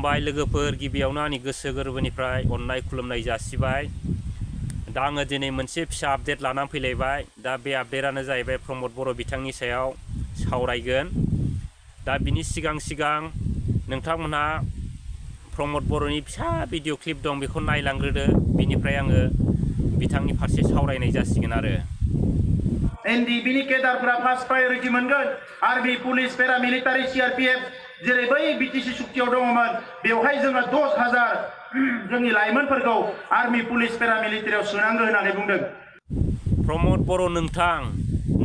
खुलुमबाय लोगोफोर, गिबियावनो आंनि गोसो गोरबोनिफ्राय अननाय खुलुमनाय जासिबाय। दा आङो दिनै मोनसे फिसा आपडेट लानानै फैलायबाय। दा बे आपडेटआनो जाहैबाय प्रमद बर' बिथांनि सायाव सावरायगोन। दा बिनि सिगां नोंथांमोनहा प्रमद बर'नि फिसा भिडिअ क्लिप दं, बेखौ नायलांग्रोदो। बिनिफ्राय आङो बिथांनि फारसे सावरायनाय जासिगोन आरो। एनडिबिनि केडारफोरा फार्स्ट प्रायोरिटी मोनगोन। आर्मी, पुलिस, पेरामिलिटारि, सीआरपीएफ जेरै बै बिटिसि सुक्तियाव दङमोन, बेवहाय जोङो 10,000 जोंनि लाइमोनफोरखौ आर्मी, पुलिस, पेरामिलिटारियाव सोनांगौ होननानै बुंदों। प्रमद बर'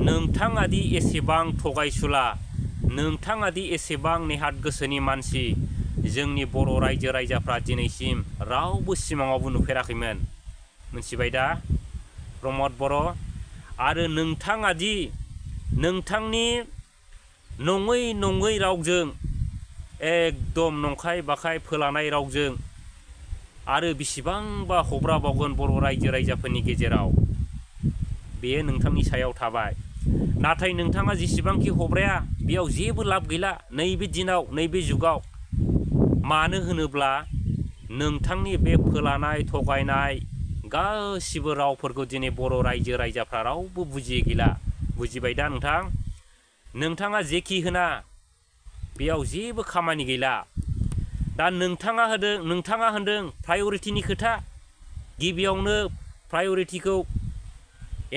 नोंथाङा दि एसेबां थगायसुला, नोंथाङा दि एसेबां नेहाथ गोसोनि मानसि, जोंनि बर' रायजो राजाफ्रा दिनैसिम रावबो सिमाङावबो नुफेराखैमोन। मिथिबाय दा प्रमद बर'? आरो नोंथाङा दि नोंथांनि नङै रावजों, एकदम नंखाय बाखाय फोलानाय रावजों आरो बेसेबांबा हब्राबावगोन बर' रायजो राजाफोरनि गेजेराव, बेयो नोंथांनि सायाव थाबाय। नाथाय नोंथाङा जेसेबांखि हब्राया, बेयाव जेबो लाब गैला नैबे दिनाव, नैबे जुगाव। मानो होनोब्ला नोंथांनि बे फोलानाय थगायनाय गासिबो रावफोरखौ दिनै बर' रायजो राजाफ्रा रावबो बुजियै गैला। बुजिबाय दा नोंथां? नोंथाङा जेखि होना बेयाव जेबो खामानि गैला। दा नोंथाङा होनदों प्रायरिटिनि खोथा। गिबियावनो प्रायरिटिखौ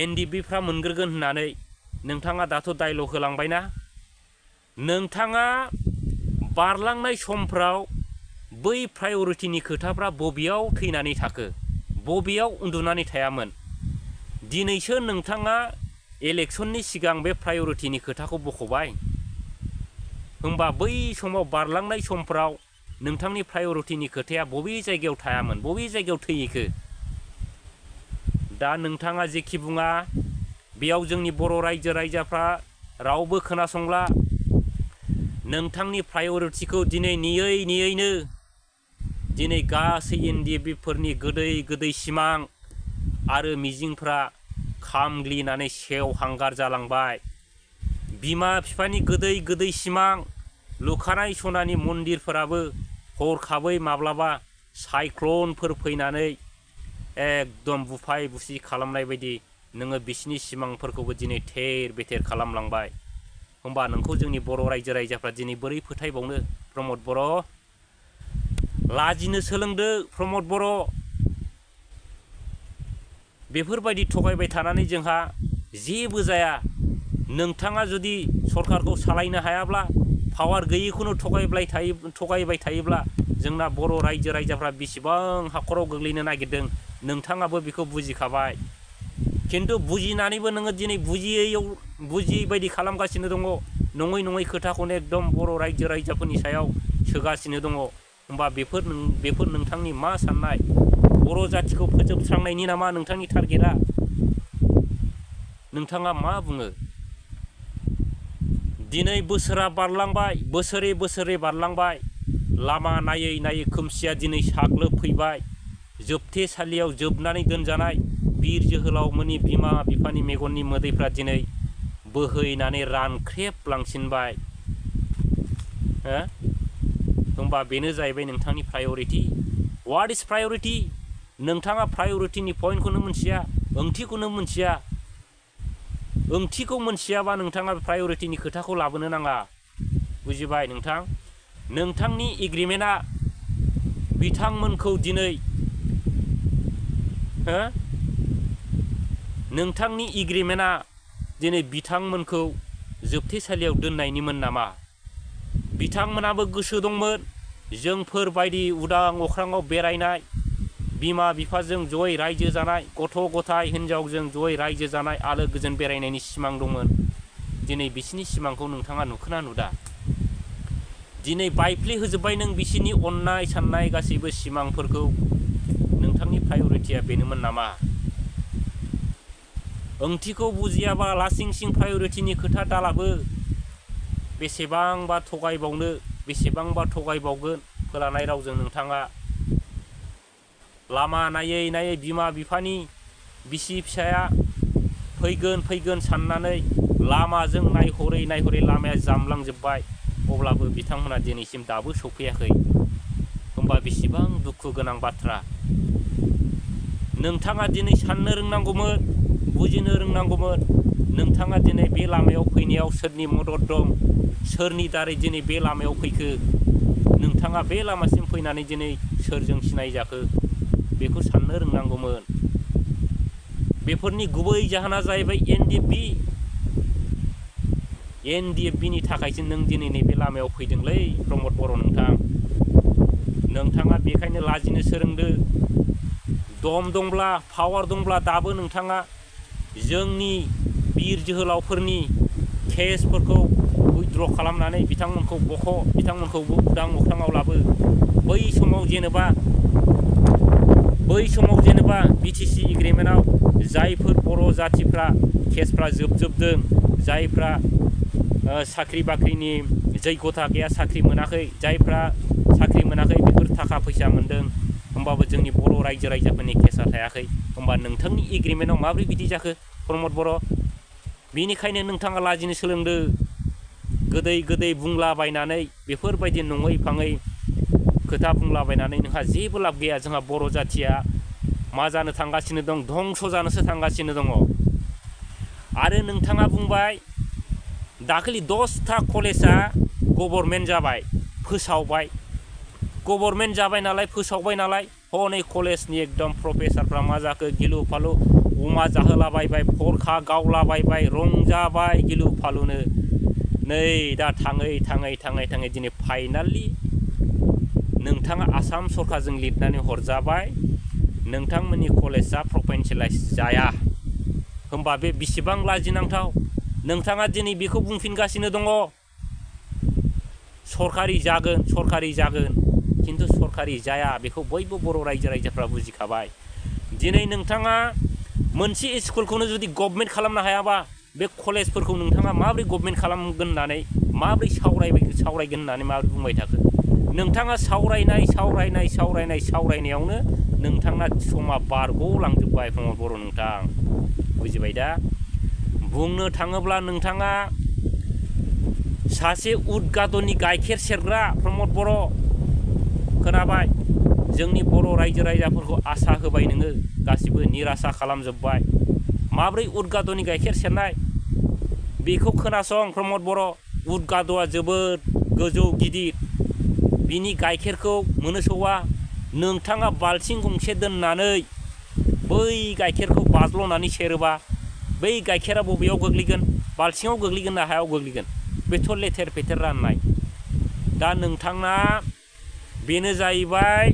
एनडिबिफ्रा मोनग्रोगोन होननानै नोंथाङा दाथ' डायलग होलांबायना। नोंथाङा बारलांनाय समफ्राव बै प्रायरिटिनि खोथाफ्रा बबेयाव थैनानै थाखो, बबेयाव उन्दुनानै थायामोन? दिनैसो नोंथाङा इलेक्सननि सिगां बे प्रायरिटिनि खोथाखौ बख'बाय। होमबा बै समाव बारलांनाय समफ्राव नोंथांनि प्रायरिटिनि खोथाया बबे जायगायाव थायामोन, बबे जायगायाव थैहैखो? दा नोंथाङा जेखि बुङा, बेयाव जोंनि बर' रायजो राजाफ्रा रावबो खोनासंला। नोंथांनि प्रायरिटिखौ दिनै नेयैनो दिनै गासै एनडिबिफोरनि गोदै सिमां आरो मिजिंफ्रा खामग्लिनानै सेवहांगार जालांबाय। बिमा बिफानि गोदै सिमां लुखानाय सनानि मन्दिरफोराबो हरखाबै माब्लाबा साइक्लनफोर फैनानै एकदम बुफाय बुसि खालामनाय बायदि नोङो बिसिनि सिमांफोरखौबो दिनै थेर बेथेर खालामलांबाय। होमबा नोंखौ जोंनि बर' रायजो राजाफ्रा दिनै बोरै फोथायबावनो? प्रमद बर', लाजिनो सोलोंदो प्रमद बर'। बेफोरबायदि थगायबाय थानानै जोंहा जेबो जाया। नोंथाङा जुदि सरकारखौ सालायनो हायाब्ला, पावार गैयैखौनो थगायबाय थायोब्ला जोंना बर' रायजो राजाफ्रा बेसेबां हाखराव गोग्लैनो नागिरदों नोंथाङाबो बेखौ बुजिखाबाय। खिन्थु बुजिनानैबो नोङो दिनै बुजियै बायदि खालामगासिनो दङ। नङै खोथाखौनो एकदम बर' रायजो राजाफोरनि सायाव सोगासिनो दङ। होमबा बेफोर नोंथांनि मा साननाय? बर' जाथिखौ फोजोबस्रांनायनि नामा नोंथांनि टारगेटआ? नोंथाङा मा बुङो? दिनै बोसोरा बारलांबाय, बोसोरे बारलांबाय। लामा नायै खोमसिया दिनै साग्लोबफैबाय। जोबथेसालियाव जोबनानै दोनजानाय बिर जोहोलावमोननि बिमा बिफानि मेगननि मोदैफ्रा दिनै बोहैनानै रानख्रेबलांसिनबाय। होमबा बेनो जाहैबाय नोंथांनि प्रायरिटि। What is priority? नोंथाङा प्रायरिटिनि पइन्टखौनो मिथिया, ओंथिखौनो मिथिया। ओंथिखौ मिथियाबा नोंथाङा प्रायरिटिनि खोथाखौ लाबोनो नाङा। बुजिबाय नोंथां? नोंथांनि एग्रिमेन्टआ बिथांमोनखौ दिनै नोंथांनि एग्रिमेन्टआ दिनै बिथांमोनखौ जोबथेसालियाव दोननायनिमोन नामा? बिथांमोनाबो गोसो दंमोन जोंफोरबायदि उदां अख्राङाव बेरायनाय, बिमा बिफाजों जयै रायजो जानाय, गथ' गथाय हिनजावजों जयै रायजो जानाय, आलो गोजोन बेरायनायनि सिमां दंमोन। दिनै बिसिनि सिमांखौ नोंथाङा नुखोना नुदा? दिनै बायफ्ले होजोब्बाय नों बिसिनि अननाय साननाय गासैबो सिमांफोरखौ। नोंथांनि प्रायरिटिया बेनोमोन नामा? ओंथिखौ बुजियाबा लासिं सिं प्रायरिटिनि खोथा दालाबो। बेसेबांबा थगायबावनो, बेसेबांबा थगायबावगोन फोलानाय रावजों नोंथाङा। लामा नायै बिमा बिफानि बिसि फिसाया फैगोन साननानै लामाजों नायहरै लामाया जामलांजोब्बाय। अब्लाबो बिथांमोना दिनैसिम दाबो सफैयाखै। होमबा बेसेबां दुखु गोनां बाथ्रा। नोंथाङा दिनै साननो रोंनांगौमोन, बुजिनो रोंनांगौमोन। नोंथाङा दिनै बे लामायाव फैनायाव सोरनि मदद दं, सोरनि दारै दिनै बे लामायाव फैखो, नोंथाङा बे लामासिम फैनानै दिनै सोरजों सिनायजाखो बेखौ साननो रोंनांगौमोन। बेफोरनि गुबै जाहोना जाहैबाय एनडिएफबिनि थाखायसो नों दिनै नैबे लामायाव फैदोंलै प्रमद बर' नोंथां। नोंथाङा बेखायनो लाजिनो सोलोंदो। दम दंब्ला, पावार दंब्ला दाबो नोंथाङा जोंनि बिर जोहोलावफोरनि केसफोरखौ उइथड्र खालामनानै बिथांमोनखौ बिथांमोनखौ उदां अख्राङाव लाबो। बै समाव जेनेबा बिटिसि एग्रिमेन्टआव जायफोर बर' जाथिफ्रा केसफ्रा जोबजोबदों, जायफ्रा साख्रि बाख्रिनि जैगथा गैया, साख्रि मोनाखै, जायफ्रा साख्रि मोनाखै बेफोर थाखा फैसा मोन्दों, होमबाबो जोंनि बर' रायजो राजाफोरनि केसा थायाखै। होमबा नोंथांनि एग्रिमेन्टआव माबोरै बिदि जाखो प्रमद बर'? बेनिखायनो नोंथाङा लाजिनो सोलोंदो। गोदै बुंलाबायनानै बेफोरबायदि नङै फाङै खोथा बुंलाबायनानै नोंहा जेबो लाब गैया। जोंहा बर' जाथिया मा जानो थांगासिनो दं? धंस' जानोसो थांगासिनो दङ। आरो नोंथाङा बुंबाय दाखालि 10था कलेजआ गभर्नमेन्ट जाबाय, फोसावबाय। गभर्नमेन्ट जाबाय नालाय, फोसावबाय नालाय, हनै कलेजनि एकदम प्रफेसारफ्रा मा जाखो? गिलु फालु अमा जाहोलाबायबाय, फरखा गावलाबायबाय, रंजाबाय गिलु फालुनो। नै दा थाङै दिनै फाइनालि नोंथाङा आसाम सरकारजों लिरनानै हरजाबाय नोंथांमोननि कलेजआ प्रभिन्सियेलाइज जाया। होमबा बे बेसेबां लाजिनांथाव। नोंथाङा दिनै बेखौ बुंफिनगासिनो दङ सरकारि जागोन, खिन्थु सरकारि जाया। बेखौ बयबो बर' रायजो राजाफ्रा बुजिखाबाय। दिनै नोंथाङा मोनसे स्कुलखौनो जुदि गभर्नमेन्ट खालामनो हायाबा बे कलेजफोरखौ नोंथाङा माबोरै गभर्नमेन्ट खालामगोन होननानै माबोरै सावरायगोन होननानै माबोरै बुंबाय थाखो? नोंथाङा सावरायनायावनो नोंथाङा समा बारग'लांजोब्बाय प्रमद बर' नोंथां। बुजिबाय दा? बुंनो थाङोब्ला नोंथाङा सासे उदगादननि गाइखेर सेरग्रा प्रमद बर'। खोनाबाय? जोंनि बर' रायजो राजाफोरखौ आसा होबाय नोङो, गासिबो निरासा खालामजोब्बाय। माब्रै उदगादननि गाइखेर सेरनाय बेखौ खोनासं प्रमद बर'। उदगाद'आ जोबोद गोजौ गिदिर, बिनि गाइखेरखौ मोनसौआ। नोंथाङा बाल्थिं गंसे दोननानै बै गाइखेरखौ बाज्ल'नानै सेरोबा बै गाइखेरा बबेयाव गोग्लैगोन? बाल्थिङाव गोग्लैगोन ना हायाव गोग्लैगोन? बेथ' लेथेर फेथेर राननाय। दा नोंथाङा बेनो जाहैबाय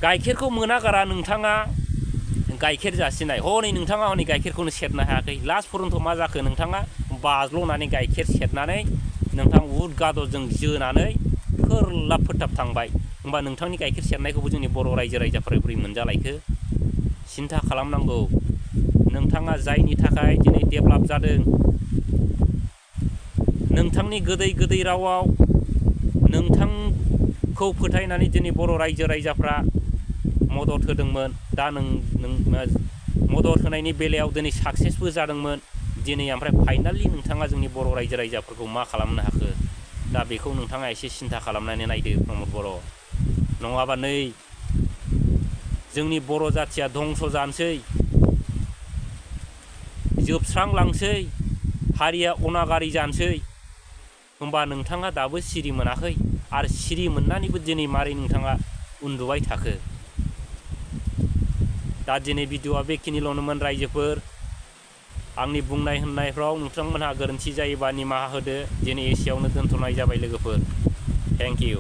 गाइखेरखौ मोनागारा नोंथाङा गाइखेर जासिनाय। हनै नोंथाङा हनै गाइखेरखौनो सेरनो हायाखै। लास्ट पर्यन्त मा जाखो? नोंथाङा बाज्ल'नानै गाइखेर सेरनानै नोंथां उदगाद'जों जोनानै फोरलाब फोथाब थांबाय। होमबा नोंथांनि गाइखेर सेरनायखौबो जोंनि बर' रायजो राजाफोरा बोरै मोनजालायखो? सिन्था खालामनांगौ। नोंथाङा जायनि थाखाय दिनै डेभेलप जादों, नोंथांनि गोदै रावाव नोंथांखौ फोथायनानै दिनै बर' रायजो राजाफ्रा मदद होदोंमोन। दा मदद होनायनि बेलायाव दिनै साक्सेसबो जादोंमोन। दिनै ओमफ्राय फाइनालि नोंथाङा जोंनि बर' रायजो राजाफोरखौ मा खालामनो हाखो? दा बेखौ नोंथाङा एसे सिन्था खालामनानै नायदो प्रमद बर'। नङाबा नै जोंनि बर' जाथिया धंस' जानोसै, जोबस्रांलांसै, हारिया अनागारि जानोसै। होमबा नोंथाङा दाबो सिरि मोनाखै। आरो सिरि मोननानैबो दिनै मारै नोंथाङा उन्दुबाय थाखो? दा दिनै भिडिअ'आ बेखिनिल'नोमोन रायजोफोर। आंनि बुंनाय होननायफ्राव नोंथांमोनहा गोरोन्थि जायोबा निमाहा होदो। दिनै एसेयावनो दोनथ'नाय जाबाय लोगोफोर। Thank you.